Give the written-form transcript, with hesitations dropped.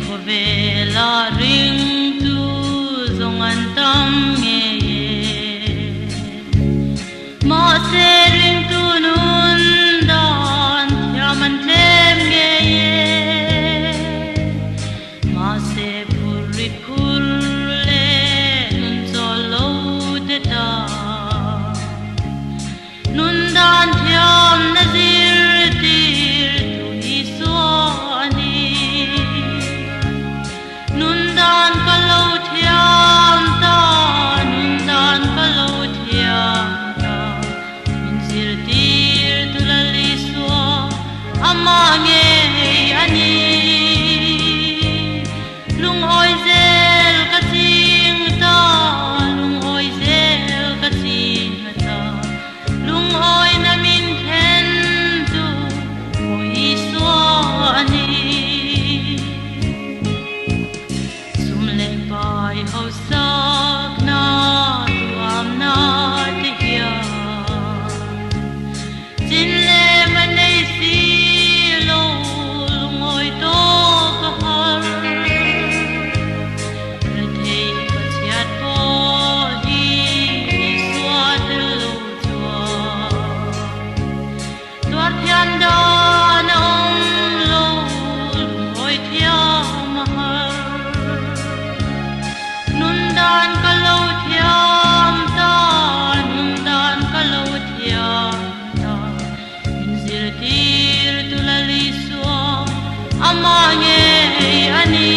khawvela ringtu zawng an tam ngei e. Mahse ringtu nun dan thiam an tlem ngei e. Mahse phurrit phur leh nun chawl lo te ta. Nun dan thiamna zirtir tu Isua a ni. Nun dan ka lo thiam ta, nun dan ka lo thiam ta. Min zirtir tu Lal Isua amah ngei a ni. Lungawi zel ka ching ta, lungawi zel ka ching ta. Lungawina min then tu Aw Isua a ni. Sum leh pai hausakna tuamna te hian chin lem a nei si lo, lungawi tawk a har. Rethei ka chhiat pawh hi Isua tel lo chuan tuar thiam dan a awm lo, lungawi thiam a har. Nun dan ka lo thiam ta, nun dan ka lo thiam ta. Min zirtir tu Lal Isua amah ngei a ni.